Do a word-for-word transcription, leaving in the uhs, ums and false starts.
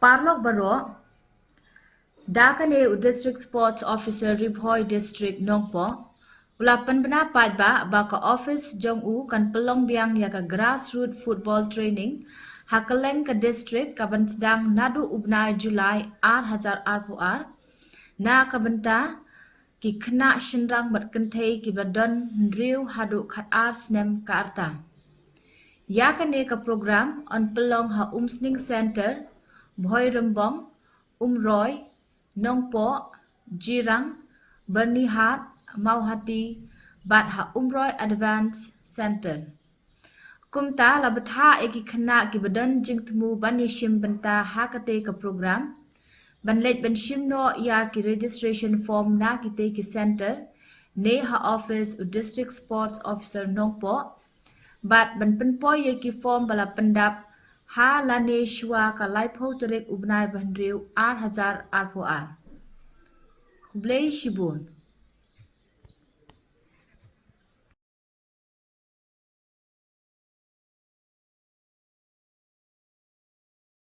Paralok baroh, da kane u District Sports Officer Ri Bhoi District Nongpoh u la pynbna paidbah ba ka office jong u kan pynlong biang ïa ka grassroots football training ha kylleng ka district, ka ban sdang naduh u bnai July ar hajar arphew ar, na ka bynta ki khynnah shynrang bad kynthei kiba don hynriew haduh khatar snem ka rta. Ïa kane ka program yn pynlong ha Umsning Center, Bhoirymbong, Umroi, Nongpoh, Jirang, Byrnihat, Mawhati bad ha Umroi Advance Center. Kumta la bthah ïa ki khynnah kiba don jingthmu ban ïashim bynta ha kate ka program ban leit ban shim noh ïa ki registration form na kitei ki center ne ha office u District Sports Officer Nongpoh, bad ban pynpoi ïa ki form ba la pyndap ha lane shuwa ka laiphew tarik u bnai ba hynriew ar hajar arphew ar. Khublei shibun.